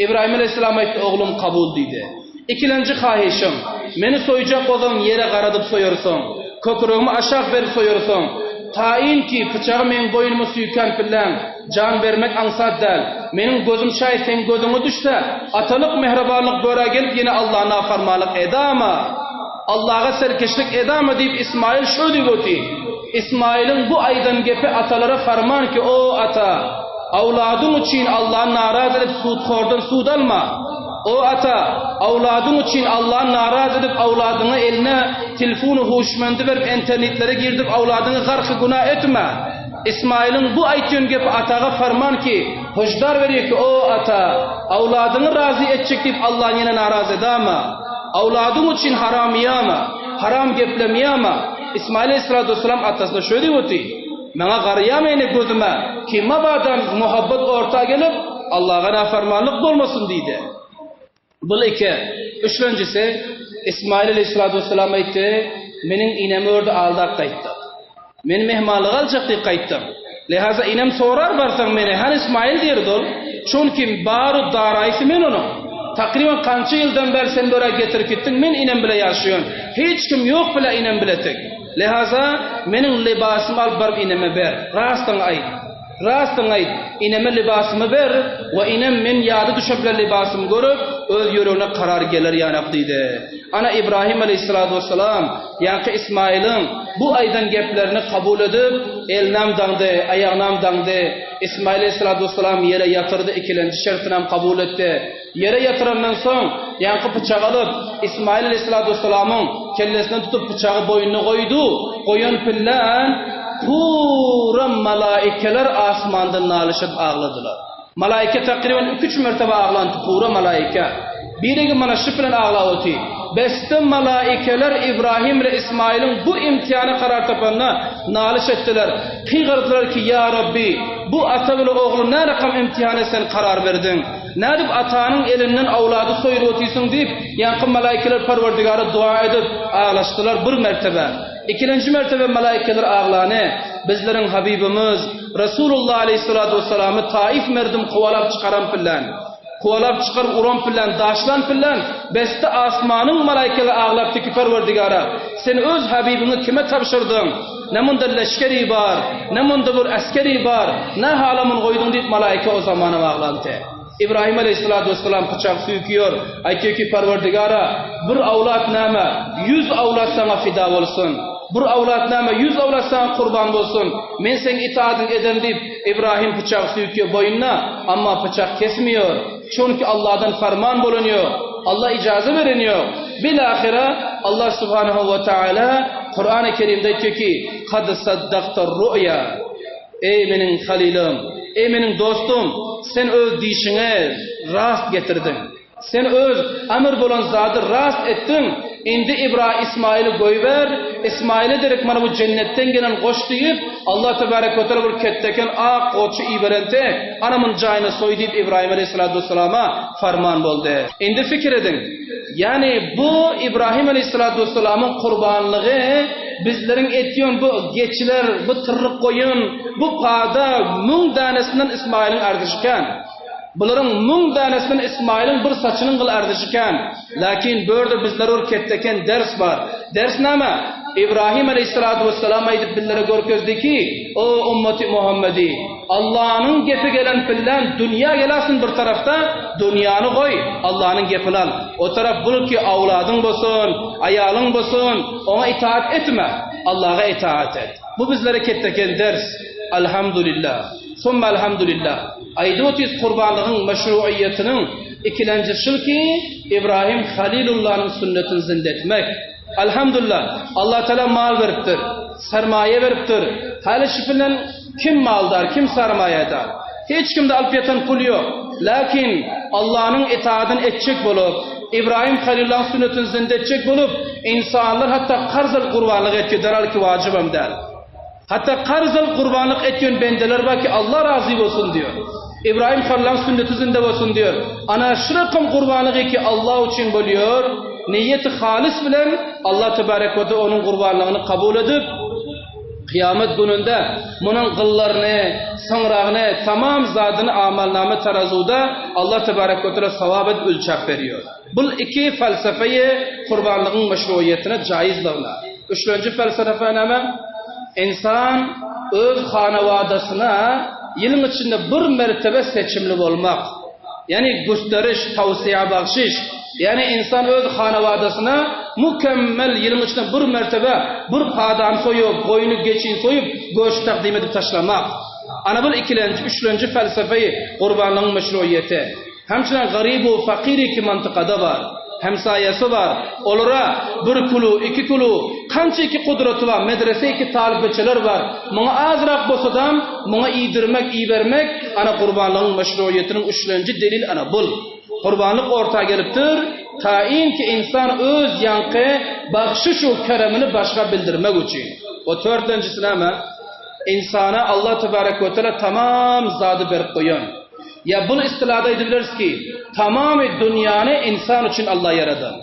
[SPEAKER 2] Ibrahim aleyhisselam aýtdy, Oglum kabul diýdi. Ikilenji haýyşym, meni soýjak bolsaň ýere garadyp soýarsyň, kökregimi aşak berip soýarsyň. Taýyn ki, pyçagy meň boýnuma süýkän pilläň, jan bermek aňsat däl. Meniň gözüm şaý seň gözüňe düşse, atalyk mähribanlyk börä gelip ýene Allaha nafarmanlyk edama? Allaha serkeşlik edama diýip Ismaýyl şo diýip oty. Ismaýylyň bu aýdan gepi atalara farman ki, o ata, awladyň üçin Allany narazy edip sudhordan sud alma. O ata, awladyň üçin Allany narazy edip awladyňa eline tilfuny huşmendi berip enternitlere girdirip awladyňy garky güna etme. Ismaýylyň bu aýtýan gepi ataga farman ki, hoşdar berýär ki, o ata, awladyňy razy etjek diýip Allany ýene narazy edama. Awladyň üçin haram ýama, haram geplemýama. Ismaýyl aleyhissalatu wessalam atasyna şöý diýip oty, Maňa garaýama ene gözüme, ki mabadam muhabbat orta gelip, Allaga nafarmanlyk bolmasyn diýdi. Bul iki. Üçlenjisi, Ismaýyl aleyhissalatu wessalam aýtdy, Meniň inemi ördi aldap gaýtdyk. Men mehmanlyga aljak diýip gaýtdym. Lehaza inem sorar barsaň meni, hany Ismaýyl diýerdi ol. Çünki baru daraýsy men onuň. Takryban kança ýyldan bäri sen böre getirip gitdiň, men inem bile ýaşaýan. Hiç kim ýok bile inem bile tek. Lehaza meniň lybasymy alyp baryp ineme ber. Rastyňy aýt. Rastyňy aýt. Ineme lybasymy ber we inem men ýada düşe bile lybasymy görüp, öz ýüregine karar geler ýanak diýdi. Ana Ibrahim aleýhissalatu wessalam ýaňky Ismaýylyň bu aýdan geplerini kabul edip, elinam daňdy, aýagynam daňdy. Ismaýyl aleýhissalatu wessalam ýere ýatyrdy, ikilenji şertinam kabul etdi. Ýere ýatyrandan soň, ýaňky pyçagy alyp, Ismaýyl aleýhissalatu wessalamyň kellesinden tutup pyçagy boýnuna goýdy. Goýan pillän pura malaikeler asmandan nalyş edip agladylar. Malaike takryban iki-üç mertebe aglandy, pura malaike. Birigi mana şu bilen aglap otyr. Beste malaikeler Ibrahim ile Ismaýylyň bu imtihana karar tapanyna nalyş etdiler. Gygyrdylar ki, Ýa Rabbi, bu ata bile ogly närakam imtihana sen karar berdiň? Nädip atanyň elinden awlady soýuryp otyrsyň diýip, ýaňky malaikeler Perwerdigara dua edip, aglaşdylar bir mertebe. Ikilenji mertebe malaikeler aglany, bizleriň Habybymyz, Resulullah aleýhissalatu wessalamy Taif merdim kowalap çykaran pillän, kowalap çykaryp uran pillän, daşlan pillän, beste asmanyň malaikeleri aglapdy ki, Perwerdigara, sen öz Habybyňy kime tabşyrdyň? Ne munda leşgeri bar, ne munda bir esgeri bar, ne hala muny goýduň diýip malaika o zamanam aglandy. Ibrahim aleýhissalatu wessalam pyçak süýküýär, aýtýar ki, Perwerdigara, bir awlat näme, ýüz awlat saňa fida bolsun. Bir awlat näme, ýüz awlat saňa kurban bolsun. Men seň itaadyňy ederin diýip, Ibrahim pyçak süýküýär boýnuna, amma pyçak kesmeýär. Çünki Allahdan farman bolan ýok. Allah ijaza beren ýok. Bilahyra Allah subhanahu we taala Kurany Kerimde aýtýar ki, Kad saddakta ru'ya. Eý meniň halylym, eý meniň dostum, sen öz dişiňe rast getirdiň. Sen öz emr bolan zady rast etdiň, indi Ibra Ismaýyly goýber, Ismaýyla derek mana bu jennetden gelen goç diýip, Allah tebarek we teala bir ketdeken ak goçy iberende, ana muny jaýyna soý diýip Ibrahim aleýhissalatu wessalama farman boldy. Indi pikir ediň, ýagny bu Ibrahim aleýhissalatu wessalamyň gurbanlygy bizleriň etýän bu geçiler, bu tyrryk goýun, bu pada müň dänesinden Ismaýylyň arzyşy kän. Bularyň müň dänesinden Ismaýylyň bir saçynyň gyly arzyşy kän. Lakin bu ýerde bizlere bir ketdeken ders bar. Ders näme? Ibrahim aleýhissalatu wessalam aýdyp bizlere görkezdi ki, O ummeti Muhammedi, Allanyň gepi gelen pillän dünýä gelasyn bir tarapda, dünýäni goý, Allanyň gepini al. O tarap bul ki awladyň bolsun, aýalyň bolsun, oňa itaat etme, Allaga itaat et. Bu bizlere ketdeken ders. Alhamdulillah. Summa alhamdulillah. Aýdyp otyrys gurbanlygyň meşruiýetiniň ikilenji şul ki, Ibrahim Halilullanyň sünnetini zinde etmek. Alhamdulillah, Allah Teala mal beripdir, sermaýa beripdir. Häli şu bilen kim maldar, kim sarmaýadar? Hiç kimde alyp ýatan pul ýok. Lakin Allanyň itaadyny etjek bolup, Ibrahim Halilullanyň sünnetini zinde etjek bolup, insanlar hatda karz alyp gurbanlyk etýär, derhal ki wajybam däl. Hatda karz alyp gurbanlyk etýän bendeler bar ki Allah razy bolsun diýär. Ibrahim Halylyň sünneti zinde bolsun diýär. Ana şu rakam gurbanlygy ki Allah üçin bolýar, niýeti halys bilen Allah tebarek we teala onuň gurbanlygyny kabul edip, kyýamat gününde munuň gyllaryny, syňragyny, tamam zadyny amalnama tarazuwda Allah tebarek we teala sawap edip ölçäp berýär. Bul iki falsafeýi gurbanlygyň meşruiýetine jaýyzlygyna. Üçlenji felsefe näme? Ynsan öz hanawadasyna ýylyň içinde bir mertebe seçimli bolmak. Ýagny gösteriş, tawsiýa bagşyş. Ýagny ynsan öz hanawadasyna mükemmel ýylyň içinde bir mertebe bir padany soýup, goýny, geçini soýup, göşt takdym edip taşlamak. Ana bul ikilenji, üçlenji felsefeýi gurbanlygyň meşruiýeti. Hemçinen garybu fakyr iki mantykada bar. Hemsaýasy bar. Olara bir kulu, iki kulu, kança iki gudraty bar, medrese iki talyp beçeler bar. Muňa azrak bolsadam, muňa iýdirmek, ibermek, ana gurbanlygyň meşruiýetiniň üçlenji delil ana bul. Gurbanlyk orta gelipdir, taýyn ki ynsan öz ýaňky bagşyş-u keremini başga bildirmek üçin. We törtlenjisi näme? Ynsana Allah tebarek we teala tamam zady berip goýan. Ýa bul istilada aýdyp bileris ki, tamamy dünýäni ynsan üçin Allah ýaradan.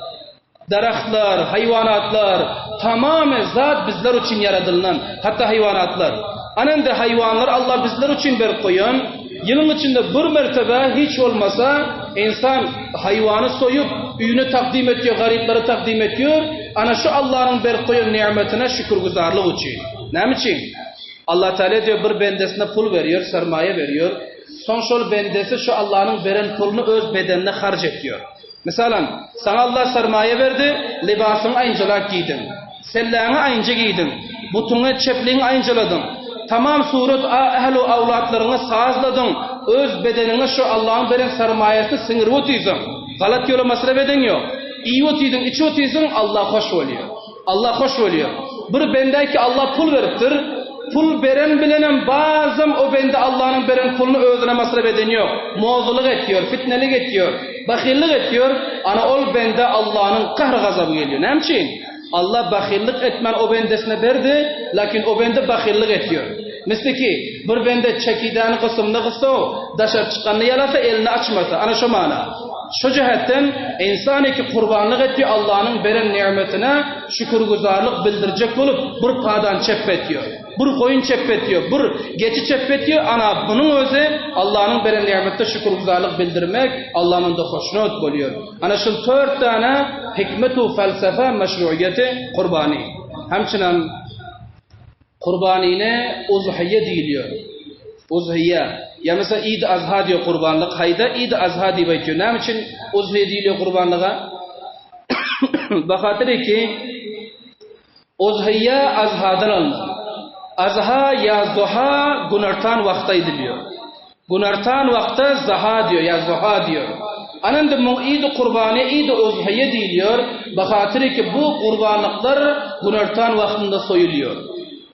[SPEAKER 2] Daragtlar, haýwanatlar, tamamy zat bizler üçin ýaradylynan, hatda haýwanatlar. Ana indi haýwanlary Allah bizler üçin berip goýan, ýylyň içinde bir mertebe hiç bolmasa ynsan haýwany soýup, öýüne takdym etýär, garyplara takdym etýär, ana şu Allanyň berip goýan nimetine şükürgüzarlyk üçin. Näme üçin? Allah Teala diýýär bir bendesine pul berýär, sermaýa berýär. Soň şol bendesi şu Allanyň beren puluny öz bedenine harç etýär. Mysalan, saňa Allah sarmaýa berdi, lybasyňy aýynjalap geýdiň. Selläňi aýynja geýdiň. Butuňy, çepligiňi aýynjaladyň. Tamam surat a ähli awlatlaryňy sazladyň. Öz bedeniňe şu Allahyň beren sarmaýasyny siňirip otyrsyň. Galat ýola masraf eden ýok. Iýip otyrdyň, içip otyrsyň, Allah hoş bolýar. Allah hoş bolýar. Bir bendä ki Allah pul beripdir, pul beren bilenem bazam o bende Allanyň beren puluny özüne masraf eden ýok. Mozulyk etýär, fitnelik etýär, bahyllyk etýär, ana ol bendä Allanyň gahr-gazaby gelýär. Näme üçin? Allah bahyllyk etmän o bendesine berdi, lakin o bende bahyllyk etýär. Misli ki, bir bende çekidäni gysymyny gyssa, daşary çykanyny ýalasa, elini açmasa, ana şo mana. Şu jähetden ynsan eki gurbanlyk etdi, Allanyň beren nimetine şükürgüzarlyk bildirjek bolup, bir padan çep etýär, bir goýun çep etýär, bir geçi çep etýär, ana, munuň özi Allanyň beren nimetine şükürgüzarlyk bildirmek, Alla munda hoşnut bolýar. Ana şul tört däne hikmet u felsefe meşruiýeti gurbany. Hemçinem Kurbanyny uzhyýe diýilýär. Uzhyýe. Ýa mesela Iýd Azha diýýär gurbanlyk haýda Iýd Azha diýip aýtýar. Näme üçin uzhyýe diýilýär gurbanlyga? Bahatyr ki uzhyýe azhadan alnan. Azha ýa zuha günortan wagty aýdylýar. Günortan wagta zaha diýýär ýa zuha diýýär. Ana indi muň Iýdi Kurbany, Iýdi Uzhyýe diýilýär, bahatyry ki bu gurbanlyklar günortan wagtynda soýulýar.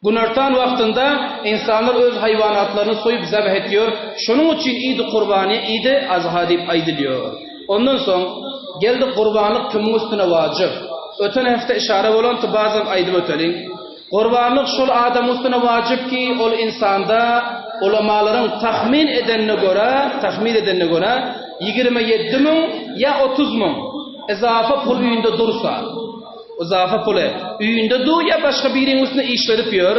[SPEAKER 2] Günortan wagtynda ynsanlar öz haýwanatlaryny soýup zebh etýär, şonuň üçin Iýdi Kurbany, Iýdi Azha diýip aýdylýar. Ondan soň, geldi gurbanlyk kimiň üstüne wajyp? Öten hepde yşara bolanty bazam aýdyp öteliň. Gurbanlyk şol adamyň üstüne wajyp ki, ol ynsanda ulamalaryň tahmyn edenine görä, tahmyn edenine görä, 27000 ýa 30000 izafa pul öýünde dursa, izafa puly öýünde dur ýa başga biriniň üstüne işledip ýör,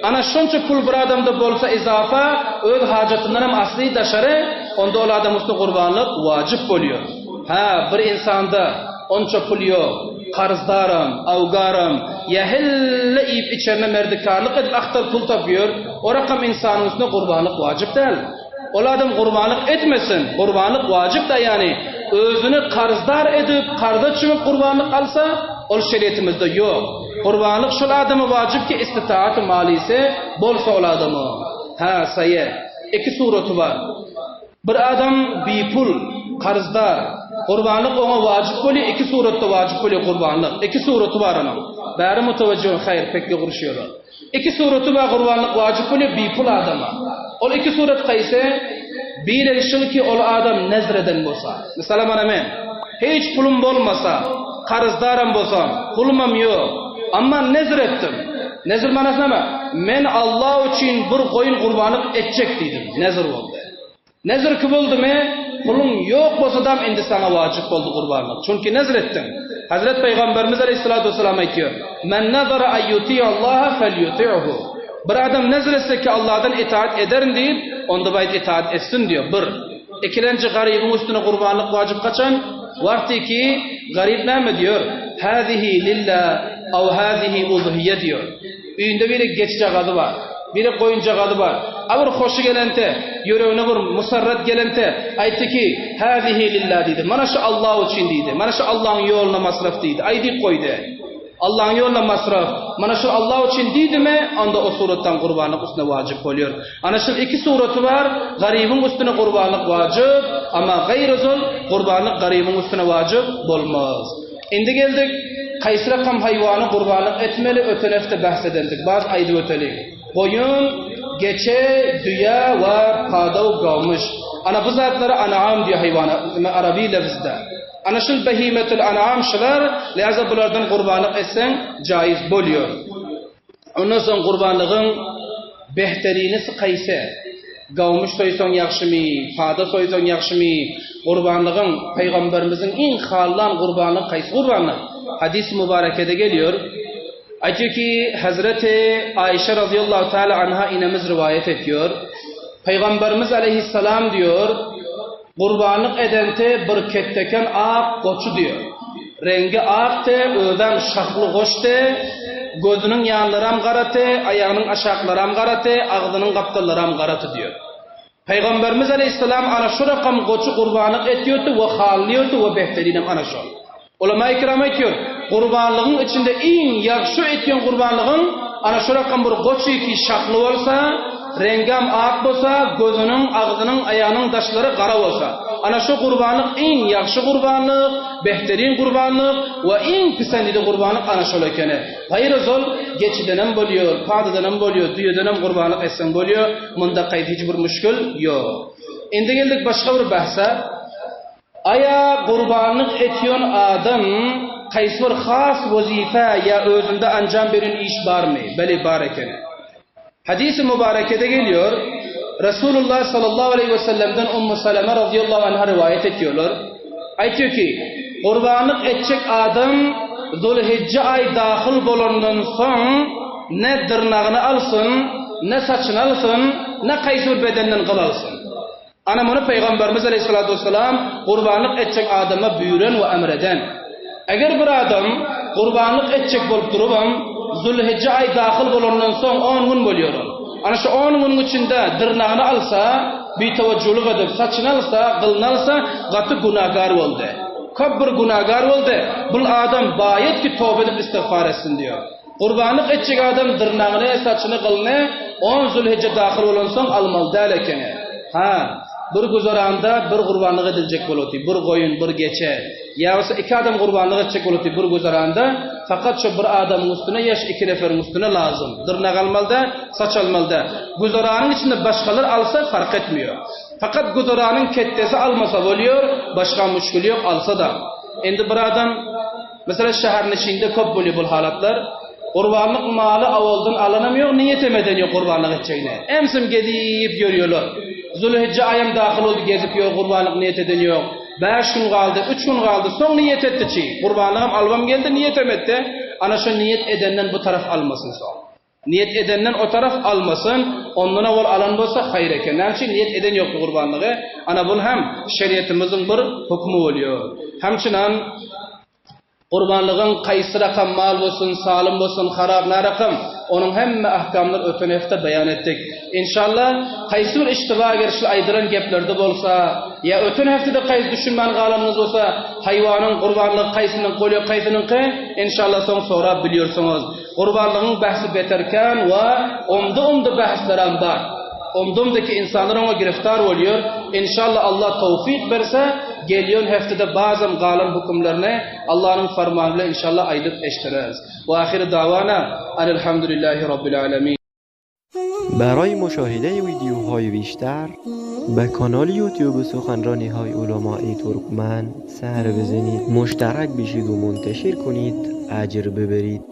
[SPEAKER 2] ana şonça pul bir adamda bolsa izafa, öz hajatyndan hem asly daşary, onda ol adamyň üstüne gurbanlyk wajyp bolýar. Hä, bir ynsanda onça pul ýok, karzdaram, awgaram, ýa helle iýip-içerine merdikarlyk edip agtar pul tapýar, o rakam ynsanyň üstüne gurbanlyk wajyp däl. Ol adam gurbanlyk etmesin, gurbanlyk wajyp däl, ýagny özüni karzdar edip, karza çümüp gurbanlyk alsa, ol şeriýetimizde ýok. Gurbanlyk şol adama wajyp ki, istitaaty malisi bolsa ol adama. Hä, saýe. Iki suraty bar. Bir adam bipul, karzdar. Gurbanlyk oňa wajyp bolýar, iki suratda wajyp bolýar gurbanlyk. Iki suraty bar onuň. Bäri mutawajjihun haýr, pekge guruşýarlar. Iki suraty bar gurbanlyk wajyp bolýar bipul adama. Ol iki surat kaýsy? Biri şul ki ol adam nezr eden bolsa. Mysala mana men. Hiç pulum bolmasa, karzdaram bolsam, pulumam ýok. Amma nezr etdim. Nezr manasy näme? Men Allah üçin bir goýun gurbanlyk etjek diýdim. Nezr boldy. Nezr ki boldumy, puluň ýok bolsadam indi saňa wajyp boldy gurbanlyk. Çünki nezr etdiň. Hazret Pygamberimiz aleyhissalatu vesselam aýtýar, Men nazara an yuti'allaha felyuti'hu. Bir adam nezr etse ki Allahdan itaat ederin diýip, onda baýt itaat etsin diýýär. Bir. Ikilenji garybyň üstüne gurbanlyk wajyp haçan? Wagty ki garyp näme diýýär? Hazihi lillah aw hazihi uzhiýe diýýär. Öýünde biri geçjagazy bar, biri goýunjagazy bar. A bir hoşy gelente, ýüregine bir musarrat gelente aýtdy ki, Hazihi lillah diýdi. Mana şu Allah üçin diýdi. Mana şu Allahyň ýoluna masraf diýdi. Aýdyp goýdy. Allahyň ýoluna masraf. Mana şu Allah üçin diýdimi, onda o suratdan gurbanlyk üstüne wajyp bolýar. Ana şul iki suraty bar, garybyň üstüne gurbanlyk wajyp, amma gaýrozol gurbanlyk garybyň üstüne wajyp bolmaz. Indi geldik, haýsy rakam haýwany gurbanlyk etmeli, öten hepde bahs edendik, baz aýdyp öteliň. Goýun, geçe, düýe we padaw, gawmyş. Ana bu zatlara an'am diýýär haýwana, arabi lefzde. Ana şul behimetül an'am şular, leza bulardan gurbanlyk etseň jaiz bolýar. Ondan soň gurbanlygyň behterinisi kaýsy? Gawmyş soýsaň ýagşymy, pada soýsaň ýagşymy? Gurbanlygyň, Pygamberimiziň iň hallan gurbanlygy kaýsy gurbanlyk? Hadys-y mübarekede gelýär. Aýtýar ki, Hezreti Aýşe razyýallahu taala anha inemiz riwaýat etýär. Pygamberimiz aleýhissalam diýýär, Gurbanlyk edente bir ketdeken ak goçy diýer. Reňgi akdy, özem şahly goçdy, gözüniň ýanlaram garaty, aýagynyň aşaklaram garaty, agzynyň gapdallaram garaty diýer. Pygamberimiz aleýhissalam ana şu rakam goçy gurbanlyk etýärdi we hallyýardy we behterinem ana şol. Ulama-i kiram aýtýar, gurbanlygyň içinde iň ýagşy etýän gurbanlygyň ana şu rakam bir goçy ki şahly bolsa, reňgem ak bolsa, gözüniň, agzynyň, aýagynyň daşlary gara bolsa. Ana şu gurbanlyk iň ýagşy gurbanlyk, behterin gurbanlyk we iň pisendili gurbanlyk ana şol ekeni. Gaýry zol geçidenem bolýar, padadanam bolýar, düýedenem gurbanlyk etseň bolýar, munda gaýdy hiç bir müşgil ýok. Indi geldik başga bir bahsa. Aýa gurbanlyk etýän adam haýsy bir has wezipe ýa özünde anjam beren iş barmy? Beli bar ekeni. Hadysy mübarekede gelýär, Resulullah sallallahu aleýhi we sellemden Ummu Salama razyýallahu anha riwaýat etýärler. Aýtýar ki, gurbanlyk etjek adam Zulhijje aý dahyl bolandan soň ne dyrnagyny alsyn, ne saçyny alsyn, ne haýsy bir bedenden gyl alsyn. Ana muny Pygamberimiz aleýhissalatu wessalam gurbanlyk etjek adama buýran we emr eden. Eger bir adam gurbanlyk etjek bolup durubam, Zulhijje aý dahyl bolandan soň on gün bolýar ol. Ana şu on günüň içinde dyrnagyny alsa, bitewejjulyk edip, saçyny alsa, gylyny alsa, gaty günäkär boldy. Köp bir günäkär boldy. Bul adam baýat ki toba edip istigfar etsin diýýär. Gurbanlyk etjek adam dyrnagyny, saçyny, gylyny on Zülhijje dahyl bolansoň almaly däl ekeni. Ha, bir güzeranda bir gurbanlyk ediljek bolupdy, bir goýun, bir geçe. Ýa bolsa iki adam gurbanlyk etjek bolupdy bir güzeranda, fakat şo bir adamyň üstüne ýa şu iki neferiň üstüne lazym. Dyrnak almaly däl, saç almaly däl. Güzeranyň içinde başgalar alsa fark etmeýär. Fakat güzeranyň ketdesi almasa bolýar, başga müşgili ýok alsa-da. Indi bir adam Meselem şäheriň içinde köp bolýar bul halatlar. Gurbanlyk maly awaldan alanam ýok, niýetem eden ýok gurbanlyk etjegine. Emsem gezip ýörýärler. Zulhijje aýam dahyl boldy gezip ýör gurbanlyk niýet eden ýok. Bäş gün galdy, üç gün galdy, soň niýet etdi çi. Gurbanlygam alybam geldi, niýetem etdi. Ana şo niýet edenden bu taraf almasyn soň. Niýet edenden o taraf almasyn, ondan owal alan bolsa haýyr eken. Näme üçin niýet eden ýok bu gurbanlygy? Ana bul hem şeriýatymyzyň bir hökümi bolýar. Hemçinan gurbanlygyň kaýsy rakam mal bolsun, salym bolsun, harap narakam, onuň hemme ahkamlary öten hepde beýan etdik. Inşallah haýsy bir iştiba eger şul aýdylan geplerde bolsa, ýa öten heftede kaýsy düşünmän galanyňyz bolsa, haýwanyň gurbanlygy kaýsynyňky bolýar, kaýsynyňky, inşallah soň sorap bilýärsiňiz. Gurbanlygyň bahsi beter kän we omda-omda bahslerem bar. Omda-omdaki insanlar oňa giriftar bolýar. Inşallah Allah towfyk berse, gelýän heftede bazam galan hükümlerini Allanyň farmany bilen inşallah aýdyp eşdireris. We ahiru dawana anelhamdülillahi rabbil alemin.
[SPEAKER 3] برای مشاهده ویدیوهای بیشتر به کانال یوتیوب سخنرانی های علمای ترکمن سر بزنید مشترک بشید و منتشر کنید اجر ببرید.